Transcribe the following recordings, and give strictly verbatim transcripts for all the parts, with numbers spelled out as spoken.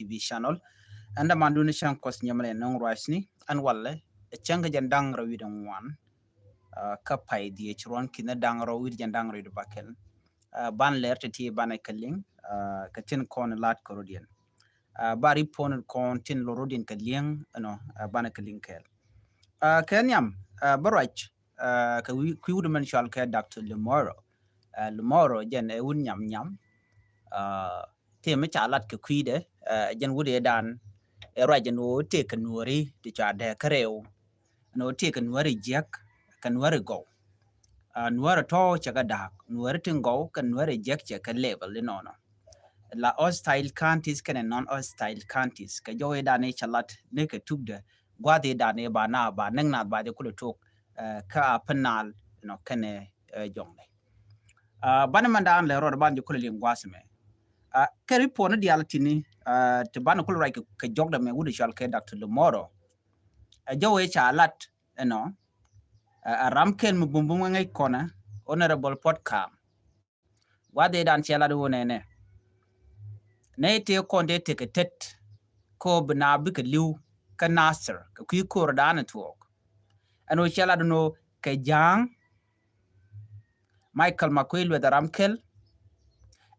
T V channel. Ɛn däman duni cäŋ Kuɔth nyɛmɛ lɛ nöŋ ruacni ɛn walɛ ɛ cäŋ kɛ jɛn da̱ŋ rɛw wi̱cdɛ ŋuan. Kä pay dhiec ruɔ̱n ki̱n da̱ŋ rɛw wi̱cdɛ jɛn da̱ŋ rɛw wi̱cdɛ bäkɛl. Ban lɛr ti ti banɛ kɛ liŋ kɛ tin kɔn lat kɛ rɔ̱diɛn. Ba ri pon kɔn tin lɔ rɔ̱diɛn kɛ liŋ ɛnɔ banɛ kɛ liŋ kɛɛl. Kɛ nhiam bä ruac kɛ kui̱ wut mɛn cɔal kɛ Doctor Lumoro. Lumoro jɛn ɛ wut nyam nyam. Tëë mi ca lat kɛ kui̱dɛ jɛn wut ëëdan ɛ ruac ɛn ɣöö tëë kɛ nuɔ̱ɔ̱ri ti ca dɛɛ kä rɛw. Ɛn ɣöö tëë kɛ nuɔ̱ɔ̱ri jiäk kɛ nuɔ̱ɔ̱ri gɔw. Nuɔ̱ɔ̱ri tɔ̱ cɛ kɛ da̱a̱k, nuɔ̱ɔ̱ri tin gɔw kɛ nuɔ̱ɔ̱ri jiäk cɛ kɛ level inɔnɔ. La hostile counties kɛnɛ non hostile counties kɛ jɔw ëëdan ëë ca lat ni kɛ tukdɛ gua̱th ëëdan ëë ba na ba näk nath ba jɛ kulɛ tok kä a pä naal nɔ kɛnɛ jɔŋdɛ. Banɛ mɛn daan lɛ rɔɔd ban jɛ kulɛ liŋ gua̱th mɛ. Kɛ ri puɔ̱n diaal tini ti banɛ kulɛ ruac kɛ jɔkdɛ mɛ wut cɔal kɛ Doctor Lumoro. Ɛ jɔw ëë ca lat ɛnɔ a ram kɛl mi bumbum ŋäc kɔnɛ Honorable Pɔt Kaam. Gua̱th ëëdan cɛ lat wun ɛnɛ. Nɛy tëë kɔn tëë tekɛ tet kɛ ɣöö bi na bikɛ li̱w kä Nasir kɛ kui̱ ko̱r daanɛ tuɔɔk. Ɛn ɣöö cɛ lat ɛn ɣöö kɛ Ja̱a̱ŋ Michael Makuei Lueth ɛ ram kɛl.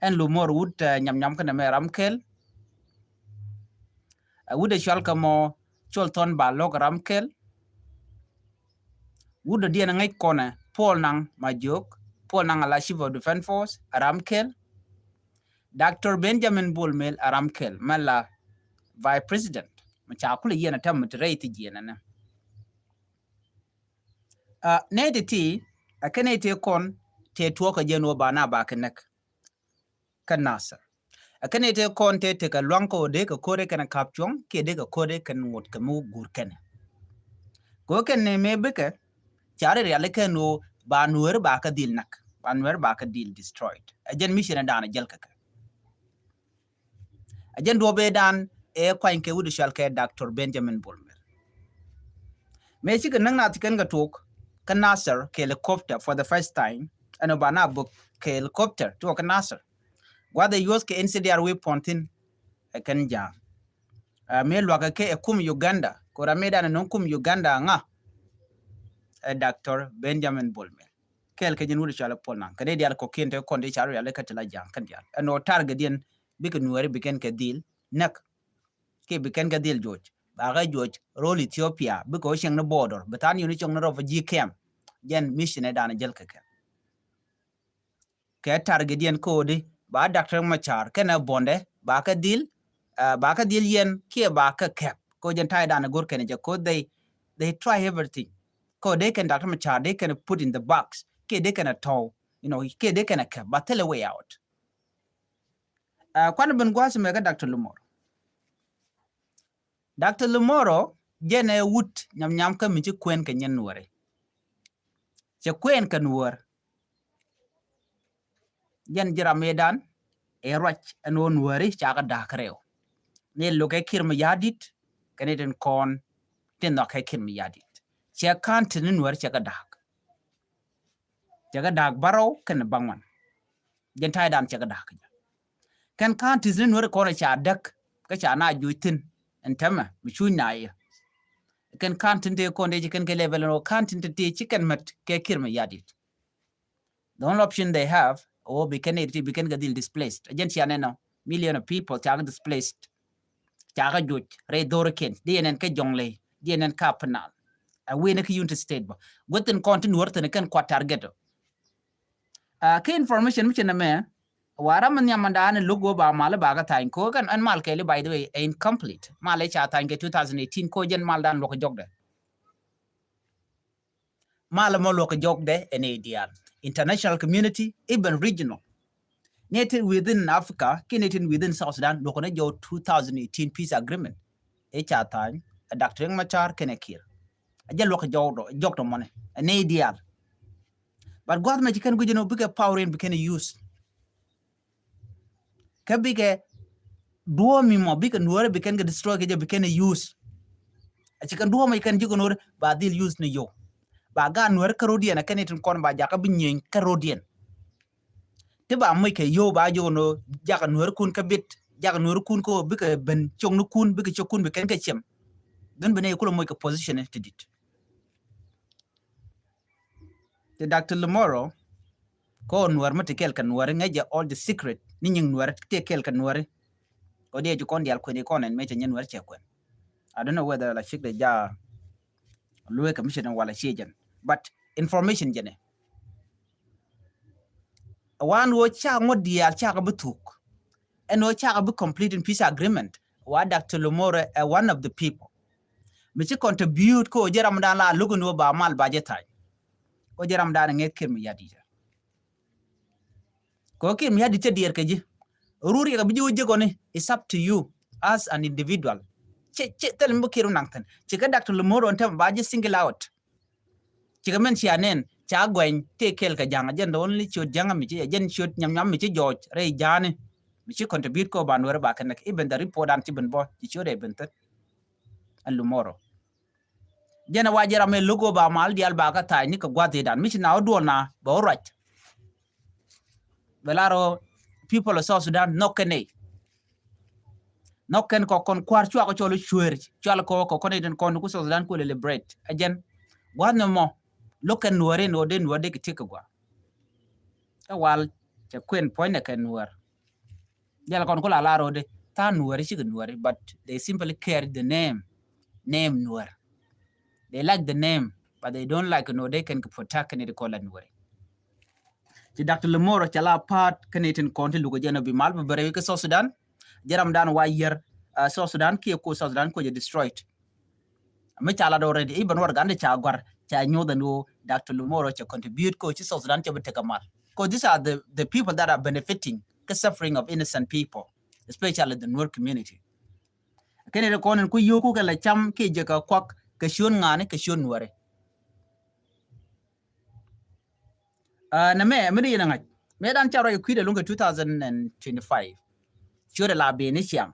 Ɛn Lumoro wut nyam nyam kɛnɛ mɛ ɛ ram kɛl. Ɛ wut ɛ cɔal kɛ mɔ Col Thɔn Balɔk ɛ ram kɛl. Wut dɔ̱diɛn ŋäc kɔnɛ Paul Nang Majok, Paul Nang ala Chief of Defense Force ɛ ram kɛl. Doctor Benjamin Bol Mel ɛ ram kɛl mɛ la Vice President mɛ ca kulɛ yiɛn ɛ tɛm mɛ ti rɛy thi jiɛn ɛnɛ. Nɛy ti ti ɛ kɛn nɛy ti kɔn tëë tuɔɔk kɛ jɛn wä ba na ba kɛ näk kä Nasir. Ɛ kɛn nɛy ti kɔn tëë tekɛ luaŋ kɛ wä dee kɛ ko̱r ɛ kɛn ɛ ka̱p cuɔ̱ŋ kiɛ dee kɛ ko̱r ɛ kɛn ŋot kɛ mi wä guur kɛn ɛ. Kɛ wä kɛn nɛ mëë bikɛ ca ri riali kɛn wä ba nuääri ba kɛ dhil näk ba nuääri ba kɛ dhil destroyed. Ɛ jɛn mission ɛ daanɛ jäl kɛ kɛ. A jɛn duɔ̱p ëëdan ɛ kuany kɛ wut cɔal kɛ Doctor Benjamin Bol Mel. Mëë cikɛ näk nath kɛn kɛ tuɔɔk kä Nasir kɛ helicopter for the first time. Ɛn ɔ ba na buk kɛ helicopter tuɔɔk kä Nasir. Gua̱th ɛ yuɔth kɛ N C D R weapon thin ɛ kɛn Ja̱a̱ŋ. Mëë luakä kɛ ɛ kum Uganda kɛ ram mëëdan ɛ no̱ŋ kum Uganda ŋa ɛ Doctor Benjamin Bol Mel. Kɛɛl kɛ jɛn wut cɔal ɛ Paul Nang kɛ dee diaal kɔkiɛn te kɔn dee ca riali kä ti la Ja̱a̱ŋ kɛn diaal ɛn ɔ target diɛn bikɛ nuääri bikɛn kɛ dhil näk. Kiɛ bikɛn kɛ dhil juɔc ba kɛ juɔc ro̱l Ethiopia bikɛ wä cieŋ ni border bi than yuni cieŋ ni refugee camp. Jɛn mission ɛ daanɛ jäl kɛ kɛ. Kɛ target diɛn ko̱o̱di ba Doctor Machar kɛnɛ bondɛ ba kɛ dhil ba kɛ dhil yɛn kiɛ ba kɛ kɛp. Ko̱ jɛn ta̱y daanɛ go̱r kɛnɛ jɛ ko̱ they they try everything. Ko̱ dee kɛn Doctor Machar dee kɛnɛ put in the box kiɛ dee kɛnɛ tɔw, you know, kiɛ dee kɛnɛ kɛp ba thilɛ way out. Kuan ben gua̱a̱th mɛ kä Doctor Lumoro. Doctor Lumoro jɛn ɛ wut nyam nyam kä mi ci kuɛn kɛ nyɛn nuääri. Cɛ kuɛn kɛ nuäär. Jɛn ji̱ ram ëëdan ɛ ruac ɛn ɣöö nuääri ca kɛ da̱a̱k rɛw. Ni lukɛ Kiir Mayardit kɛ ni tin kɔn tin nhɔakɛ Kiir Mayardit. Cɛ ka̱n tin ni nuääri cɛ kɛ da̱a̱k. Cɛ kɛ da̱a̱k bärɔw kɛnɛ bäŋuan. Jɛn ta̱ydan cɛ kɛ da̱a̱k kɛ jɛ. Kɛn ka̱n tin ni nuääri kɔn ca däk kä ca na juc thi̱n ɛn tɛmɛ mi cuc na yɛ. Kɛn ka̱n tin tëë kɔn dee ci kɛn kɛ level ɛn ɣöö ka̱n tin tëë ci kɛn mät kɛ Kiir Mayardit. The only option they have ɣöö bi kɛn iti bi kɛn kɛ dhil displaced. Jɛn cia nɛn ɔ million of people ca kɛ displaced. Ca kɛ juc rɛy dhorikiɛn di yɛn ɛn kä Jɔŋley di yɛn ɛn kä Upper Nile. A win kä Unity State bä guäthin kɔn ti nuɔr thin kɛn kuat target ɔ. Kɛ information mi ci nɛ mɛ wa ram mi nhiam man da̱a̱n luk wä ba mal ba kɛ tha̱a̱ny ko kɛn ɛn mal kɛɛli by the way ɛ incomplete. Mal ɛ ca tha̱a̱ny kɛ two thousand eighteen ko jɛn mal da̱a̱n luɔk jɔkdɛ. Mal mɔ luɔk jɔkdɛ ɛn ɛ diaal international community even regional. Ni tin within Africa kiɛ ni tin within South Sudan luɔk ni jɔw two thousand eighteen peace agreement. Ɛ ca tha̱a̱ny ɛ Doctor Riek Machar kɛnɛ Kiir. Ɛ jɛ luɔk jɔkdɔ jɔkdɔ mɔnɛ ɛn ɛ diaal. But gua̱th mɛ ci kɛn guic ni bikɛ power in bikɛn use. Kä bikɛ duɔ̱ɔ̱mi mɔ bikɛ nuɔ̱ɔ̱rɛ bikɛn kɛ destroy kɛ jɛ bikɛn use. A ci kɛn duɔ̱ɔ̱mɛ ci kɛn ji̱ kɛ nuɔ̱ɔ̱rɛ ba dhil use ni yow. Ba gaat nuɔ̱ɔ̱rɛ kä rodiɛn a kɛn itin kɔn ba jakä bi nyieny kä rodiɛn. Ti ba moc kɛ yow ba ji̱ kɛ nuɔ̱ɔ̱rɛ jakä nuɔ̱ɔ̱rɛ kun kä bit. jak nuɔri kun ko bikɛ ben cok ni kun bikɛ cok kun bi kɛn kɛ ciem. Dhun bi nɛ kulɛ moc kɛ position ti dit. Ti Doctor Lamoro ko nuɔr mi ti kɛl kɛ nuɔri ŋäc jɛ all the secret ni nyiŋ nuɔri ti kɛl kɛ nuɔri. Ko diɛ ju kɔn dial kuɛn ikɔn ɛn mecɛ nyɛ nuɔri cɛ kuɛn. I don't know whether la cik de ja luɛ commission wala cie jɛn, but information jɛnɛ. Wan wo ca ŋo dial ca ka bi thuk. Ɛn wo ca ka bi complete in peace agreement. Wa Doctor Lamoro ɛ one of the people mi ci contribute ko jɛ ram dan la luk ni wo ba mal ba jɛ thac. Ko jɛ ram dan ŋɛ kir mi yadi jɛ. Ko kir mi yadi cɛ diɛr kɛ ji. Ruri ka bi ji wo jɛ kɔni, it's up to you as an individual. Cɛ cɛ thil mi kir naŋ thin ci ka Doctor Lamoro tɛm ba jɛ single out. Cikɛ mɛn cia nɛn ca guɛny tëë kɛl kɛ ja̱ŋ. Jɛn the only ciöt ja̱ŋ mi ci jɛn ciöt nyam nyam mi ci jɔɔc rɛy ja̱a̱ni mi ci contribute ko ba nuɛri ba kɛ näk. Even the report an ci ben bɔ ci ciöt ɛ ben thät. Ɛn Lamoro jɛn ɛ wa jɛ ram ɛ logo ba mal dial ba kä tha̱a̱c ni kɛ gua̱th idan mi ci na wä duɔl na bɛ wä ruac. Bɛ lar ɔ people of South Sudan nhɔk kɛn nɛy. Nhɔk kɛn kɔ kɔn kua̱r cuakɔ cɔl cueer cual kɔ kɔ kɔn iten kɔn ku South Sudan ku liberate. Ɛ jɛn gua̱th ni mɔ lo̱k kɛn nuɔ̱ɔ̱r in ɣöö dee nuɔ̱ɔ̱r dee kɛ tiek kɛ gua̱a̱. Kä wal cɛ kuën puɔ̱nynɛ kɛn nuɔ̱ɔ̱r. Jɛl kɔn ku la lar ɣöö dee tha̱a̱ŋ nuɔ̱ɔ̱r cikɛ nuɔ̱ɔ̱r, but they simply carry the name, name nuɔ̱ɔ̱r. They like the name but they don't like nuɔ̱ɔ̱r dee kɛn kɛ protect kɛn it kɔn la nuɔ̱ɔ̱r. Ci Doctor Lamoro cɛ la pa̱a̱t kɛn itin kɔn ti lukɛ jɛn ɔ bi mal bɛ bɛ rɛy kä South Sudan. Jɛ ram dan wa yier South Sudan kiɛ ku South Sudan ku jɛ destroyed. Mi ca lat already, even what gande ca guar ca nyuth and wo Doctor Lamoro ca contribute ko ci South Sudan ca bi tek a mal. Ko these are the, the people that are benefiting the suffering of innocent people, especially the Nuer community. Kene de kɔn in ku yoku kɛ la cam kɛ jɛ ka kuak kɛ cion ŋani kɛ cion nuɔri. Nɛ mɛ mi di yin a ŋa̱c mɛ dan ca ruac kui̱dɛ luŋ kɛ two thousand and twenty-five. Ciötɛ la ben ni ciaŋ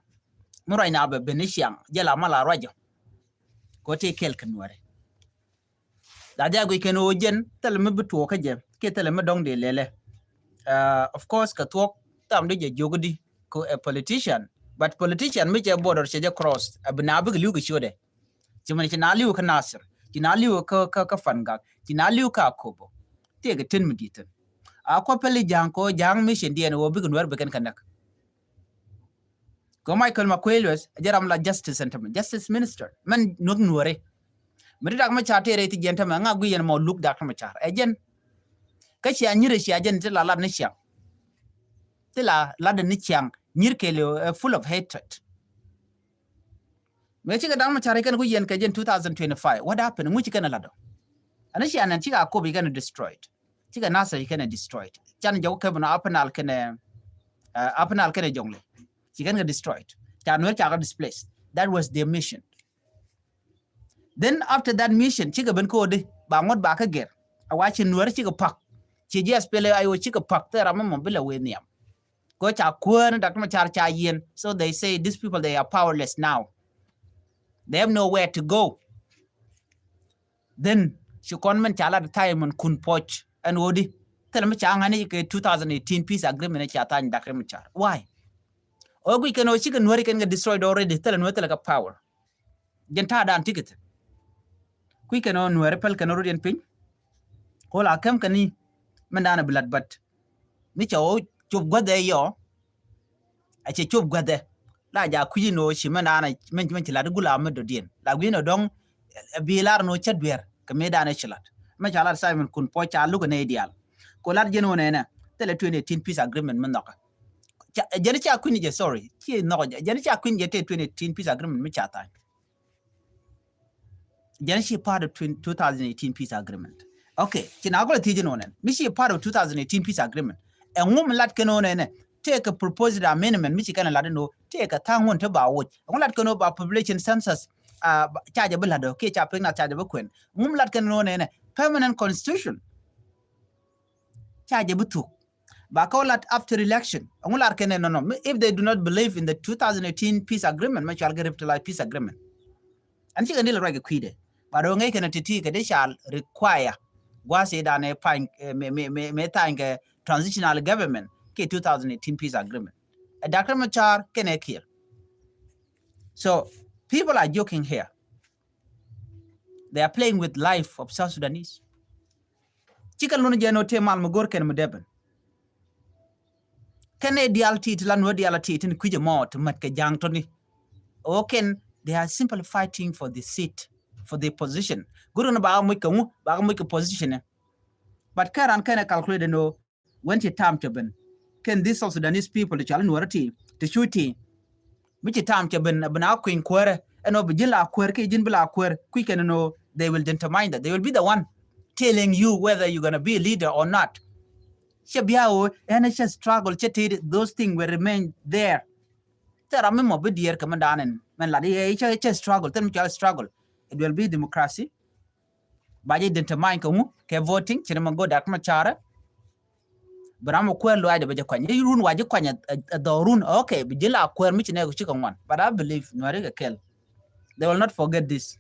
mi ruac na bɛ ben ni ciaŋ jɛ la ma la ruacɔ. Ko ti kɛl kɛ nuɔrɛ la jɛ guic kɛn ɣöö jɛn thilɛ mi bi tuɔɔk kä jɛ kiɛ thilɛ mi dɔŋ dee lɛlɛ. Of course kɛ thuɔk tham di jɛ jiök di ko a politician, but politician mi cɛ border cɛ jɛ cross a bi na bikɛ li̱w kɛ ciötɛ. Ci mɛn ci na li̱w kä Nasir, ci na li̱w kä kä kä Fangak, ci na li̱w kä Akobo. Tëëkɛ ten mi di̱i̱t thin a kuɔ pɛli ja̱a̱ŋ kɛ ɣöö ja̱a̱ŋ mi cin diɛn ɣöö bikɛ nuɛr bikɛn kɛ näk. Kɛ Michael Makuei Lueth jɛ ram la justice and justice minister mɛn nuäk nuɔri. Mi ti dak mi car tëë rɛy thi jiɛn tämɛ ŋa gui yɛn mɔ luk dak tämɛ car ɛ jɛn. Kä cia nyir ɛ cia jɛn ti la lat ni ciaŋ. Ti la lat ni ciaŋ nyir kɛɛliw full of hatred. Mëë cikɛ da̱ŋ mi car ikɛn ku yɛn kɛ jɛn two thousand twenty-five, what happened? Ŋu ci kɛn ɛ lat ɔ? Ɛn ci anɛn cikɛ Akobo ci kɛn ɛ destroyed. Cikɛ Nasir ci kɛn ɛ destroyed. Can jɔk kɛ bi nɔ Upper Nile kɛn ɛ Upper Nile kɛn ɛ Jonglei. Ci kɛn kɛ destroyed. Ca nuɛr ca kɛ displaced. That was their mission. Then after that mission cikɛ ben ko̱o̱di ba ŋuɔ̱t ba kä gɛr. A wa ci nuɛr cikɛ pak. Ci jiɛ SPLA-IO cikɛ pak thil ram mi mɔ bi la wee nhiam. Kɛ ca kuäär ni Doctor Machar ca yiɛn. So they say these people, they are powerless now. They have nowhere to go. Then ci kɔn mɛn ca lat tha̱a̱c mɛn kun puɔc ɛn ɣöödi thilɛ mi ca ŋa̱ni kɛ two thousand eighteen peace agreement ca tha̱a̱c Doctor Machar. Why? Ɣöö guic kɛn ɣöö cikɛ nuäri kɛn kɛ destroyed already, thilɛ nuäri thilɛ kɛ power. Jɛn ta̱a̱ dan tikɛ thi̱n. Kui̱ kɛn ɣöö nuäri päl kɛn ɣöö rut yɛn piny. Ko̱ la käm kɛn ni mɛn da̱a̱n ɛ bi la̱t bät. Mi cɛ ɣöö cop guäthɛ yɔ. A cɛ cop guäthɛ la ja kui̱c in ɣöö ci mɛn da̱a̱n ɛ mɛn ci la̱t gula mi dɔ̱diɛn la gui̱n ɛ dɔ̱ŋ. Bi lar in ɣöö cä duer kɛ mi da̱a̱n ɛ ci la̱t mɛ ca lat Simon kun puɔc ca luk ɛ nɛy diaal. Ko lat jɛn ɣöö nɛnɛ thilɛ twenty eighteen peace agreement mi nhɔkä. Jɛn ca kui̱n jɛ, sorry, ci nhɔkä jɛ, jɛn ca kui̱n jɛ te twenty eighteen peace agreement mi ca tha̱a̱ny. Jɛn ci part of two thousand eighteen peace agreement. Okay, ci na gɔlɛ thiec in ɣöö nɛn mi ci part of two thousand eighteen peace agreement. Ɛŋu mi lat kɛn ɣöö nɛnɛ tëëkɛ proposed amendment mi ci kɛn lat in ɣöö tëëkɛ tha̱a̱ŋ ɣöö te ba woc. Ɛŋu lat kɛn ɣöö ba population census ca jɛ bi la̱t ɔ kiɛ ca pek na ca jɛ bi kuɛn. Ɛŋu mi lat kɛn ɣöö nɛnɛ permanent constitution ca jɛ bi thuk. Ba kɛ lat after election. Ɛŋu lar kɛn ɛ nɔnɔ if they do not believe in the two thousand eighteen peace agreement mɛ cual kɛ revitalized peace agreement. Ɛn cikɛ ni lɛ ruac kɛ kui̱dɛ ba dɔ̱ ŋäc kɛn ɛ ti̱ti̱ kɛ dee ca require gua̱a̱th i̱ danɛ pa̱ny mɛ tha̱a̱ny kɛ transitional government kiɛ two thousand eighteen peace agreement. Ɛ Doctor Machar kɛnɛ Kiir. So people are joking here. They are playing with life of South Sudanese. Cikɛ lun jɛ nɔ tëë mal mi go̱r kɛn mi dɛbɛn. Kɛn ɛ dial ti ti la nuɛ dial ti ti ni kui̱c ɛmɔ ti mät kɛ ja̱a̱ŋ tɔni. Ɔ kɛn, they are simply fighting for the seat, for the position. Go̱r ni ba muc kɛ ŋu, ba muc kɛ position ɛ. But kɛ ran kɛn ɛ calculate nɔ, when ci tam cɛ ben, kɛn this South Sudanese people ti cɔal nuɔrä ti ti cu ti. Mi ci tam cɛ ben, ben a kui̱ny kuäärä ɛn ɔ bi ji̱ la kuäär ki ji̱n bi la kuäär kui̱ kɛn nɔ, they will determine that, they will be the one telling you whether you're gonna be a leader or not. Cɛ bia ɣöö ɛn cɛ struggle cɛ ti, those things will remain there. Thil ram mi mɔ bi diɛɛr kɛ mi da̱a̱n ɛn mɛn lat i̱ cɛ, cɛ struggle, thil mi cɔal struggle. It will be democracy. Ba jɛ determine kɛ ŋu, kɛ voting, ci ni ma go̱o̱r Doctor Machar. Bi ram mi kuäär luaacdɛ bɛ jɛ kuany. I̱ run wa ji̱ kuany ɛ, ɛ, ɛ dhɔrun. Okay, bi ji̱ la kuäär mi ci nɛ ku cikɛ ŋuan. But I believe nuɛri kɛ kɛl, they will not forget this.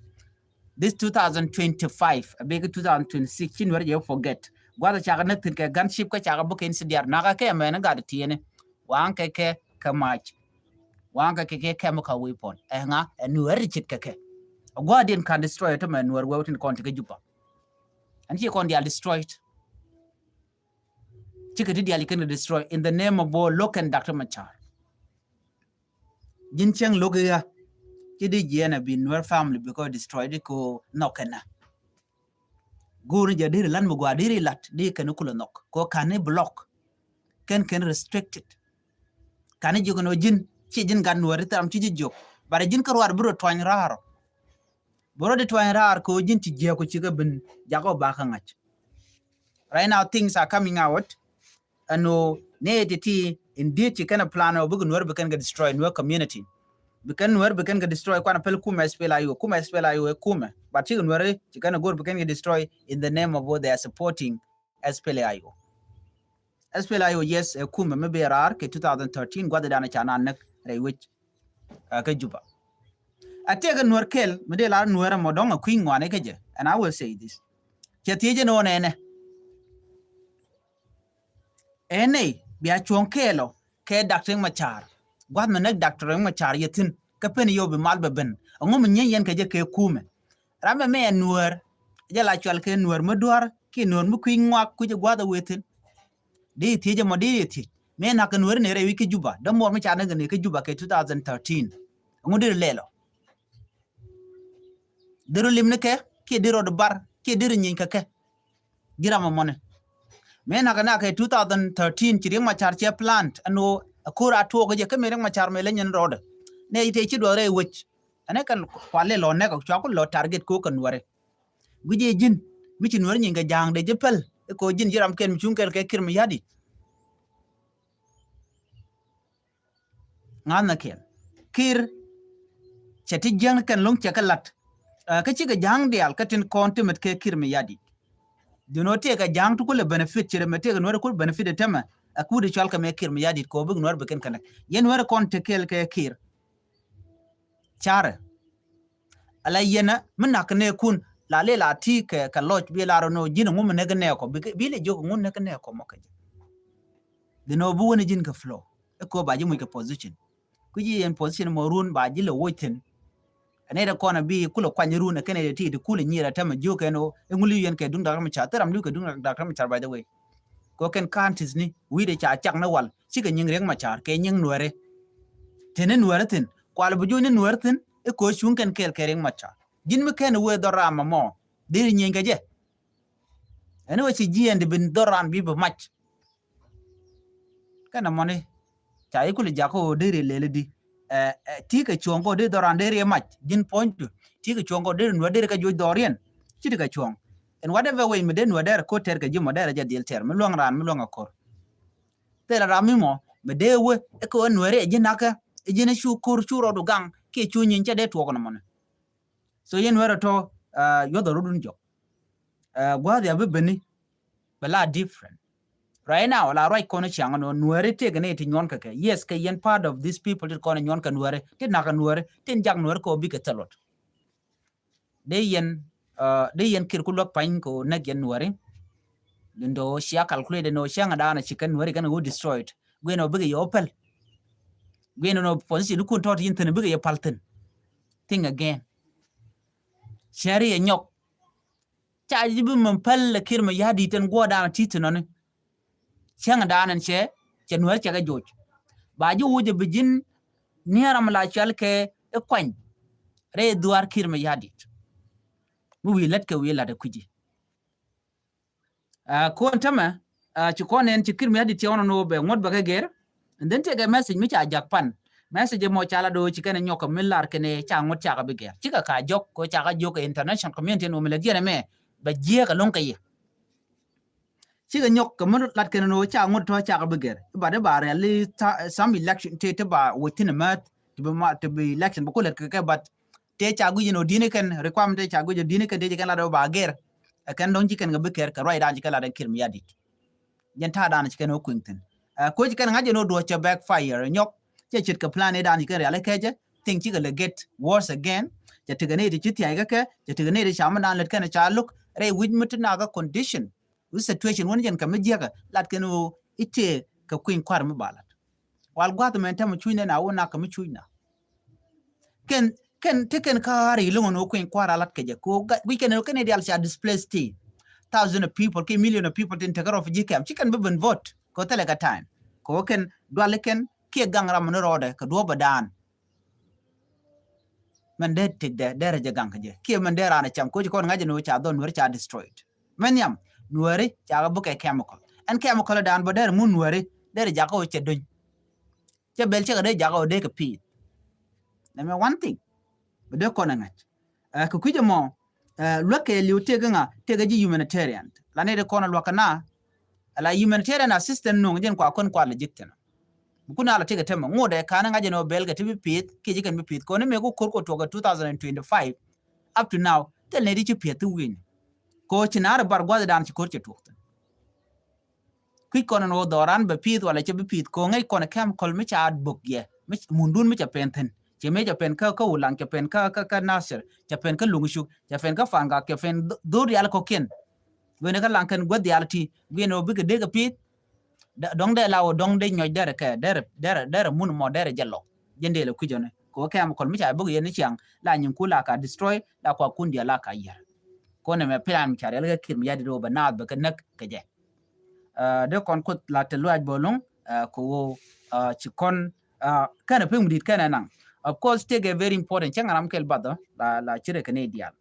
This two thousand twenty-five, a big two thousand twenty-six, ci nuɛri jɛ forget. Guath cakɛ näk thi̱n kɛ gunship kä cakɛ bä kɛ in si diaar. Nakä kɛ mɛn gat tiɛni. Waŋ kɛ kɛ kɛ mac. Waŋ kɛ kɛ kɛ chemical weapon. Ɛ ŋa, ɛ nuɛri cit kɛ kɛ. A gua̱diɛn kan destroy it mɛ nuɛr wɛw tin kɔn ti kɛ Juba. Ɛn ci kɔn dial destroy it. Cikɛ ti dial kɛn destroy in the name of Bol Lok and Doctor Machar. Ji̱n cäŋ lo̱k i̱ ɣä ci di jiɛn a bi nuɛr family bi kɔ destroy di ko nhɔk kɛn na. Go̱o̱r ni jɛ diri lat mi gua diri lat di kɛn kulɛ nhɔk ko kan ni block. Kɛn kɛn restricted. Kan ni ji̱ kɛn ɔ ji̱n ci ji̱n gat nuɛr di thil ram ci ji̱ jiök. But ji̱n kä ruaar bi rɔ tuany raar ɔ. Bä rɔ di tuany raar kɛ ɣöö ji̱n ti jiääk ku cikɛ ben jakä ɔ bakä ŋa̱c. Right now things are coming out. Ɛn ɣöö nɛy ti ti indeed ci kɛn a plan ɔ bikɛ nuɛr bi kɛn kɛ destroy nuɛr community. Bi kɛn nuɛr bi kɛn kɛ destroy kuan a pɛl kumɛ S P L A I O, kumɛ S P L A I O ɛ kumɛ. But cikɛ nuɛr ci kɛn a go̱r bi kɛn kɛ destroy in the name of what they are supporting S P L A I O. S P L A I O, yes, ɛ kumɛ mi bi raar kɛ two thousand thirteen gua̱dhi dan ca naan näk rɛy wec. Ɛ kä Juba. A tëëkɛ nuɛr kɛl mi dee lar nuɛr ɛmɔ dɔ̱ŋ a kui̱ny ŋuani kä jɛ. And I will say this. Cɛ thiec ɛn ɣöö nɛnɛ. Ɛn nɛy bia cuɔ̱ŋ kɛɛl ɔ kɛ Doctor Riek Machar. Gua̱th mi näk Doctor Riek Machar yɛ thi̱n kä pen yɛ ɔ bi mal bɛ ben. Ɛŋu mi nyieeny yɛn kɛ jɛ kɛ kumɛ. Ram ɛmɛ ɛ nuäär. Jɛ la cual kɛ nuäär mi dua̱r kiɛ nuäär mi kui̱ ŋuak kui̱c ɛ gua̱a̱th ɛ wee thi̱n. Dee yɛ thiec ɛmɔ dee yɛ thiec. Mëë na̱k kɛ nuäär ni rɛy wi̱c kä Juba dee muɔɔr mi ca näk ni kä Juba kɛ two thousand thirteen. Ɛŋu dee lɛl ɔ. Dee rɔ lim ni kɛ kiɛ dee rɔ di bar kiɛ dee rɔ nyieeny kɛ kɛ. Ji̱ ram ɛmɔni. Mëë na̱k kɛ na̱k kɛ two thousand thirteen ci Riek Machar cɛ plant ɛn ɣöö ɛ ko̱r a tuɔɔk kä jɛ kä mëë Riek Machar mëë lɛ nyin rɔɔdɛ. Nɛ itɛ ci duɔth rɛy wec. Ɛn ɛ kɛn kual lɛ lɔ nɛk ɔ cua ku lɔ target ko̱ kɛ nuäri. Guic ɛ ji̱n mi ci nuäri nyin kɛ ja̱a̱ŋ dee ji̱ päl ɛ ko̱ ji̱n ji̱ ram kɛn mi cuŋ kɛl kɛ Kiir Mayardit. Ŋa̱th nɛ kɛl Kiir cɛ ti jiäŋ kɛn lo̱ŋ cɛ kɛ la̱t. Kä cikɛ ja̱a̱ŋ diaal kä tin kɔn ti mɛt kɛ Kiir Mayardit. Duno tëëkɛ ja̱a̱ŋ ti kulɛ benefit ci rɛ mɛ tëëkɛ nuäri kul benefit ɛ tämɛ. Ɛ kut ɛ cual kɛ mɛ Kiir Mayardit kɛ ɣöö bik nuäri bi kɛn kɛ näk. Yɛn nuäri kɔn te kɛl kɛ Kiir. Carɛ. Ala yɛnɛ mi nak nɛ kun la lɛ la ti kɛ kɛ lɔc bi la rɔ nɔ ji̱n ŋu mi nɛ kɛ nɛ kɔ bi lɛ jiök ŋu nɛ kɛ nɛ kɔ mɔ kɛ jɛ. Dhi nɔ bi wänɛ ji̱n kɛ flow. Ɛ kɔ ba ji̱ muc kɛ position. Ku ji̱ yɛn position mɔ run ba ji̱ lɛ woc thin. Ɛn ɛ dɛ kɔn a bi kulɛ kuany run ɛ kɛn ɛ dɛ ti ti kulɛ nyir a tɛmɛ jiök ɛn ɔ ɛ ŋu li̱w yɛn kɛ duŋ Doctor Machar thil ram li̱w kɛ duŋ Doctor Machar, by the way. Kɔ kɛn counties ni wi̱i̱dɛ ca cak ni wal cikɛ nyiŋ Riek Machar kɛ nyiŋ nuɛri. Teni nuɛri thin kual bi juny ni nuɛri thin. Ɛ kɔ cuŋ kɛn kɛɛl kɛ Riek Machar ji̱n mi kɛn wee dhɔr ram ɛmɔ. Deri nyieeny kɛ jɛ. Ɛn wee ci jiɛɛn di bin dhɔr ran bi bi mac. Kɛn ɛmɔni ca yi kuli jakä ɣöö deri lɛli di. Ɛ, ɛ, ti kɛ cuɔ̱ŋ kɔ deri dhɔr ran deri ɛ mac ji̱n puɔ̱nydu. Ti kɛ cuɔ̱ŋ kɔ deri nuɛr deri kɛ juɔc dhɔriɛn. Ci ti kɛ cuɔ̱ŋ. In whatever way mi dee nuɛr deri ko̱ tɛr kɛ ji̱ mɔ deri jɛ dhil tɛr mi luäŋ ran mi luäŋ ɛ ko̱r. Thilɛ ram mi mɔ mi dee wee ɛ kɛ ɣöö nuɛri ɛ ji̱ nakä ɛ ji̱n ɛ cu ko̱r cu rɔɔdu gaŋ kiɛ cu nyiny cɛ dee tuɔɔk nɔmɔni. So yɛn nuɛrɛ tɔ, uh, yuɔth a rot wun jɔk. Uh, gua̱a̱th ya bi beni bɛ la different. Right now la ruac kɔn ciaŋ nɔ nuɛri tëëk ni ti nyuɔn kɛ kɛ. Yes, kɛ yɛn part of these people ti kɔn nyuɔn kɛ nuɛri ti nak kɛ nuɛri tin jak nuɛri kɛ ɔ bikɛ thil luɔt. Dee yɛn, uh, dee yɛn kir ku luäk pany kɛ ɔ näk yɛn nuɛri. Lindo cia calculate ni ɔ ciaŋ a daanɔ ci kɛn nuɛri kɛn ɔ destroyed. Guiɛn ɔ bikɛ yɛ ɔ pɛl. Guiɛn nɔ position kun tɔt yin thin bikɛ yɛ pal thin. Think again. Cɛri yɛ nyɔk. Ca ji̱ bi mɛ päl lɛ Kiir Mayardit ɛn guɔ dan ti thin nɔni. Cäŋ dan ɛn cɛ cɛ Nuɛr cɛ kɛ joc. Ba ji̱ wuc bi ji̱n niɛɛr am la cual kɛ i̱ kuany. Rɛy dhuaar Kiir Mayardit. Mi wi̱i̱ lät kɛ wi̱i̱ lat ɛ kui̱ci. Aa, kɔn tämɛ, aa, ci kɔn nɛn ci Kiir Mayardit cɛ ɣɔn nɔ bɛ ŋuɔ̱t bɛ kɛ gɛr. And then tëëkɛ message mi ca jak pan. Message mɔ ca la do̱ ci kɛn nyɔk kɛ mi lar kɛn ca ŋuɔ̱t ca kɛ bi gɛr. Cikɛ ka jɔk kɛ ca kɛ jɔk kɛ international community ɛn wä mi lɛ diɛn ɛmɛ bɛ jiɛk ɛlɔ̱ŋ kɛ yɛ. Cikɛ nyɔk kɛ mi lat kɛn nɔ ca ŋuɔ̱t tɔ ca kɛ bi gɛr. But iba rɛli some election ti ti ba wä thin ɛmɛth ti bi ma ti bi election bi ku lɛt kɛ kɛ, but tëë ca guic ɛn ɣöö di̱n kɛn requirement tëë ca guic ɣöö di̱n kɛn tëë ci kɛn lat ɣöö ba gɛr. Ɛ kɛn dɔ̱ŋ ci kɛn kɛ bi kɛr kɛ ruacdan ci kɛn lat ɛ Kiir Mayardit. Jɛn ta̱a̱dan ci kɛn ɣöö kui̱ŋ thi̱n. Ɛ, koci kɛn ŋa̱c ɛn ɣöö duɔ̱ɔ̱c cɛ backfire nyɔk. Cɛ ce̱tkɛ plan ëëdan ci kɛn rial ɛ kɛcɛ. Thing cikɛ lɛ get worse again. Cɛ tekɛ nɛy ti ci thia̱a̱c kä kɛ, cɛ tekɛ nɛy ti ca mi naan lät kɛn ca lo̱k rɛy wi̱c mi ti nakä condition. Wi̱c situation wän jɛn kɛ mi jiäkä lat kɛn ɣöö i̱ tëë kɛ kui̱ny kua̱r mi ba lat. Wal gua̱th mɛn tɛmɛ cuc nɛn a wä nak kɛ mi cuc na. Kɛn kɛn ti kɛn ka̱a̱r i̱ lo̱ŋ ɛn ɣöö kui̱ny kua̱r a lat kɛ jɛ kɛ ɣöö guic kɛn ɣöö kɛn i̱ diaal ca displace ti thousand of people kiɛ million of people tin tekɛ refugee camp ci kɛn bi ben vote kɛ ɣöö thilɛ kɛ time kɛ ɣöö kɛn duali kɛn kiɛ gaŋ ram ni rɔɔdɛ kɛ duɔ̱ɔ̱p ɛ daan. Mɛn dee tikdɛ dee rɛ jɛ gaŋ kɛ jɛ kiɛ mɛn dee raan ɛ cam koci kɔn ŋa̱c ɛ ni wä ca dhɔn Nuɛri ca destroyed. Mɛn nhiam Nuɛri ca kɛ bukɛ chemical ɛn chemical ɛ daan bä dee rɛ mun Nuɛri dee rɛ jakä wä cɛ dony. Cɛ bel cɛ kɛ dee jakä wä dee kɛ pi̱i̱th. Nɛ mɛ one thing bɛ dee kɔn ɛ ŋa̱c. Ɛ, kɛ kui̱c ɛmɔ, ɛ, luäk kɛ liw tëëk ŋa tëëk ɛ ji̱ humanitarian la ni dee kɔn ɛ luäk kɛ na. Ala humanitarian assistance nuŋ jɛn kua kɔn kua lɛ ji̱k thin. Bi kun ala tëëk ɛ tämɛ ŋot ɛ ka̱n ŋa̱c ɛn ɣöö bel kɛ ti bi pi̱i̱th kiɛ ji̱ kɛn bi pi̱i̱th kɔn i̱ mëë ku ko̱r kɔ tuɔk ɛ two thousand and twenty-five up to now thil nɛy ti ci piɛth ti wi̱i̱ni. Kɛ ɣöö ci naar ɛ bar gua̱thdan ci ko̱r cɛ tuɔk thi̱n. Kui̱c kɔn ɛn ɣöö dhɔran bɛ pi̱i̱th walɛ cɛ bi pi̱i̱th kɛ ɣöö ŋäc kɔn ɛ chemical mi ca bök yɛ mi c- mundun mi cɛ pɛn thi̱n. Cɛ mëë cɛ pɛn kä kä Ulaŋ cɛ pɛn kä kä kä Nasir cɛ pɛn kä Luŋcuk cɛ pɛn kä Faŋgak cɛ pɛn dh- dho̱r diaal kɔ̱kiɛn. Wen kä laŋ kɛn guäth diaal ti guiɛn ɣöö bikɛ dee kɛ pi̱i̱th. Dɔ̱ŋ dee la wä dɔ̱ŋ dee nyɔc derɛ kɛ derɛ derɛ derɛ mun mɔ derɛ jɛ lɔ. Jɛn dee lɛ kui̱c ɔni kɛ wä kɛm kɔl mi ca bäk yɛn ni ciaŋ la nyin ku la ka destroy la kua kun diɛ la ka yɛr. Kɔn ɛmɛ plan mi ca riɛl kɛ Kiir Mayardit wä bɛ naath bɛ kɛ näk kɛ jɛ. Dee kɔn kuoth la te luaac bä lo̱ŋ kɛ wä ci kɔn kɛnɛ pi̱ŋ mi di̱t kɛnɛ naŋ. Of course tëëkɛ very important cäŋ ram kɛl bath la la cirɛ kɛ ni diaal.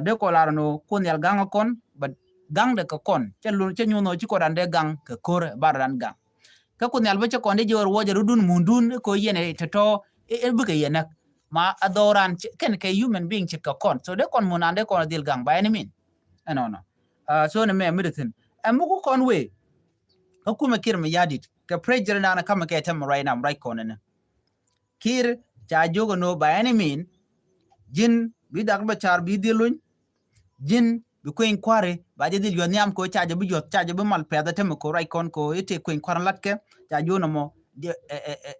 Dee kɔ lar nɔ kun nhial gaŋ kɔn but gaŋ de kɛ kɔn cɛ lun cɛ nyuɔn nɔ ci kɔ dan dee gaŋ kɛ kor bar dan gaŋ. Kɛ kun nhial bä cɛ kɔn dee jiwar wɔ jɛ rudun mundun ko yɛn tɛ tɔ bikɛ yɛn näk. Ma a dhɔran kɛn kɛ human being cit kɛ kɔn so dee kɔn mun an dee kɔn dhil gaŋ ba ɛn min. Ɛnɔnɔ. So ni mɛ mi de thin ɛn muk kɔn wee. Kä kumɛ Kiir Mayardit kɛ pressure nan kamɛ kɛ tɛm right now right kɔn ɛn. Kiir ca jiök ɛn ɣöö ba ɛn imin ji̱n bi dak bɛ car bi dhil luny. Ji̱n bi kueny kua̱ri ba jɛ dhil yuɔth nhiam kɛ ɣöö ca jɛ bi yuɔth ca jɛ bi mal pɛth ɛ tämɛ kɛ ɣöö ruac kɔn kɛ ɣöö i̱ tëë kueny kua̱r in latkɛ. Ca jiök nɔmɔ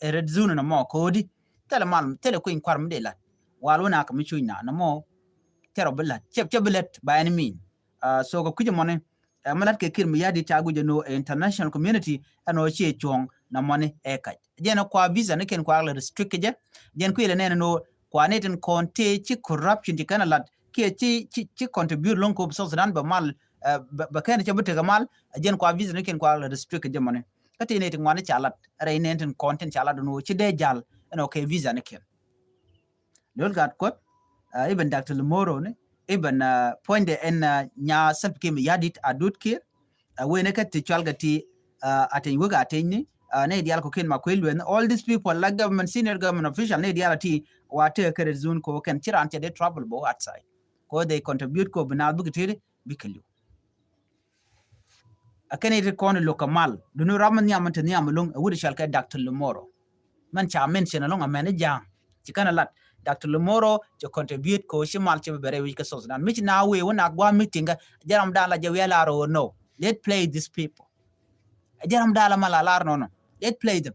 ɛ red zone nɔmɔ kɛ ɣöö di thilɛ mal thilɛ kueny kua̱r mi dee la̱t. Wal wä na kɛ mi cuc na nɔmɔ cɛ rɔ bi la̱t cɛ bi la̱t ba ɛn imin. So kɛ kui̱c ɛmɔni ɛ mi la̱t kɛ Kiir Mayardit ca guic ɛn ɣöö ɛ international community ɛn ɣöö ciɛ cuɔ̱ɔ̱ŋ nɔmɔni ɛ kac. Jɛn ɛ kua visa ni kɛn kua lɛ restrict kɛ jɛ. Jɛn kuilɛ nɛn ɛn ɣöö kua ni tin kɔn tëë ci corruption ci kɛn ɛ lat kiɛ ci ci ci contribute lo̱ŋ kop South Sudan bɛ mal bɛ kɛn cɛ bi tekɛ mal. Jɛn kua visa ni kɛn kua lɛ restrict kɛ jɛ mɔni. Kä ti ni tin ŋuani ca lat rɛy nɛn tin kɔn tin ca lat ɛn ɣöö ci dee jal ɛn ɣöö kɛ visa ni kɛn. Lol gat kuɔth. Iben Doctor Lumoro ni iben puɔ̱nydɛ ɛn nya Salva Kiir Mayardit a dut Kiir. Wen kä ti cual kä ti ateny wek ateny ni ni dial ko ken ma kuel wen all these people like government senior government official ni dial ti wa te kɛ red zone ko kɛn ci ran cɛ dee trouble bo outside ko they contribute ko bina bik ti bik liu. A kɛn iti kɔn lokä mal duni ram nhiam ti nhiam lung a wuri cual kɛ Doctor Lumoro. Mɛn ca mention alɔŋ amɛn i̱ ja̱a̱ŋ ci kɛn a lat Doctor Lumoro ci contribute ko ci mal ci bɛ bɛrɛ wi̱c kä South Sudan mi ci na wee wä na gua̱a̱ meeting kä jɛ ram dan la jɛ wi̱i̱ a lar ɣöö no. Let play these people. Jɛ ram dan la mal a lar nɔnɔ. Let play them.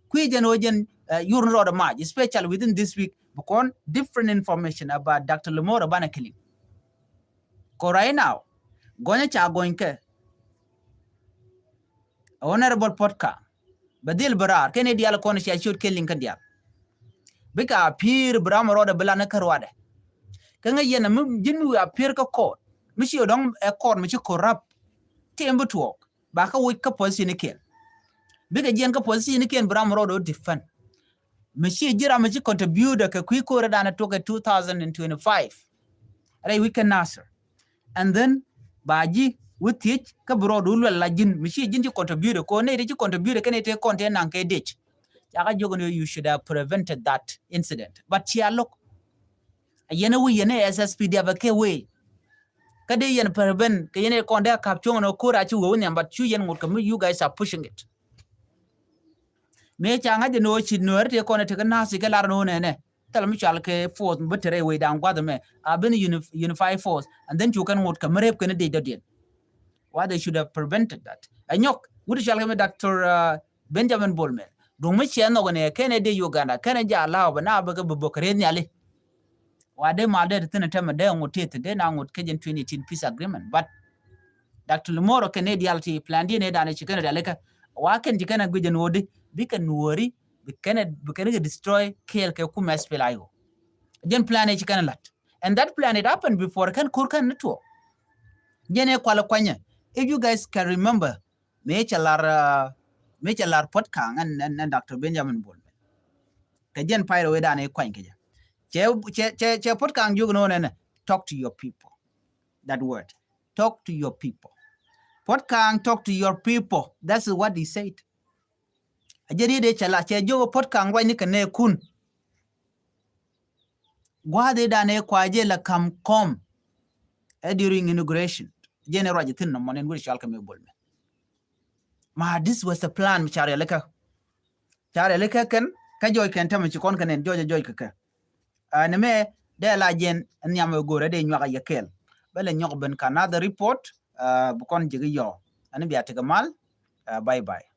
Kui̱ jɛn ɣöö jɛn yur ni rɔɔdɛ mac especially within this week bi kɔn different information about Doctor Lumoro banɛ killing. Ko right now gɔnyɛ ca gɔny kɛ Honorable Potka. Bɛ dhil bɛ raar kɛn i̱ diaal kɔn cia ciöt kɛn liŋ kɛn diaal. Bikɛ appear bɛ ram rɔɔdɛ bi lan kä ruadɛ. Kä ŋäc yɛn mi ji̱n mi wi̱i̱ appear kä court mi ci dɔ̱ŋ ɛ court mi ci corrupt. Tëë bi tuɔɔk ba kä woc kä position ikiɛn. Bikɛ jiɛn kä position ikiɛn bɛ ram rɔɔdɛ wä defend. Mi ci ji̱ ram mi ci contribute kɛ kui̱ ko̱rɛ danɛ tuɔk kɛ two thousand and twenty-five. Rɛy wi̱c kä Nasir. And then ba ji̱ wä thiec kä bi rɔɔdu luɛl la ji̱n mi ci ji̱n ci contribute ko nɛy ti ci contribute kɛ nɛy ti kɔn ti naŋ kɛ dec. Cakɛ jiök ni you should have prevented that incident but cia lo̱k. A yɛn a wi̱i̱ yɛn a S S P D F kɛ wee. Kä dee yɛn prevent kɛ yɛn a kɔn dee a kap cuɔ̱ŋ ni ko̱r a ci wee wä nhiam but cu yɛn ŋot kɛ mi you guys are pushing it. Mëë ca ŋa̱c jɛ ni ɣöö ci nuääri tëë kɔn tëë kä na̱a̱th ci kɛ lar ni ɣöö nɛnɛ thil mi cɔal kɛ force mi bä te rɛy wecdan gua̱th ɛmɛ a ben unif- unified force and then cu kɛn ŋot kɛ mi rep kɛn dec dɔ̱diɛn. Why they should have prevented that. Ɛ nyɔk wut cɔal kɛ mi Doctor Benjamin Bol Mel duŋ mi ciɛ nhɔk ni kɛn ɛ dec Uganda kɛn ɛ jɛ allow bɛ na bɛ kɛ bɛ bök kɛ reth nhiali. Wa dee mal dee ti thin tɛmɛ dee ŋot teth dee na ŋot kɛ jɛn twenty eighteen peace agreement but Doctor Limoro kɛn ni dial ti plan di ni dan ci kɛn dial kɛ wa kɛn ci kɛn guijɛ nuɔdi bi kɛn nuɔri bi kɛn bi kɛn kɛ destroy kɛɛl kɛ kum S P L A I O. Jɛn plan ci kɛn lat and that plan it happened before kɛn kur kɛn ni tuɔ. Jɛn ɛ kual kuanyɛ if you guys can remember me cɛ lar me cɛ lar Puot Kaŋ and, and, and Doctor Benjamin Bol Mel. Kɛ jɛn pay rɛ wee dan ɛ kuany kɛ jɛ cɛ cɛ cɛ Puot Kaŋ jiök ni wä nɛnɛ talk to your people. That word. Talk to your people. Puot Kaŋ talk to your people. That's what he said. A jɛ riet ëë cɛ la cɛ jiök Puot Kaŋ ruacni kɛ nɛɛkun. Gua̱a̱th ëë dan ëë kua jɛ la kam kɔm. Ɛ during inauguration. Jɛn ëë ruac ɛ thi̱n nɔmɔ nɛn wut cɔal kɛ mi Bol Mel. Ma this was a plan mi ca rialikä. Ca rialikä kɛn kä jɔc kɛn tämɛ ci kɔn kɛ nɛn jɔc ɛ jɔc kɛ kɛ. Aa, ni mɛ dee la jiɛn nhiam ɛ go̱o̱rɛ dee nyuak a yɛ kɛɛl. Bɛ lɛ nyɔk ben ka another report. Aa, bi kɔn ji̱ kɛ yɔɔ. Ani bia tekɛ mal. Aa, bye bye.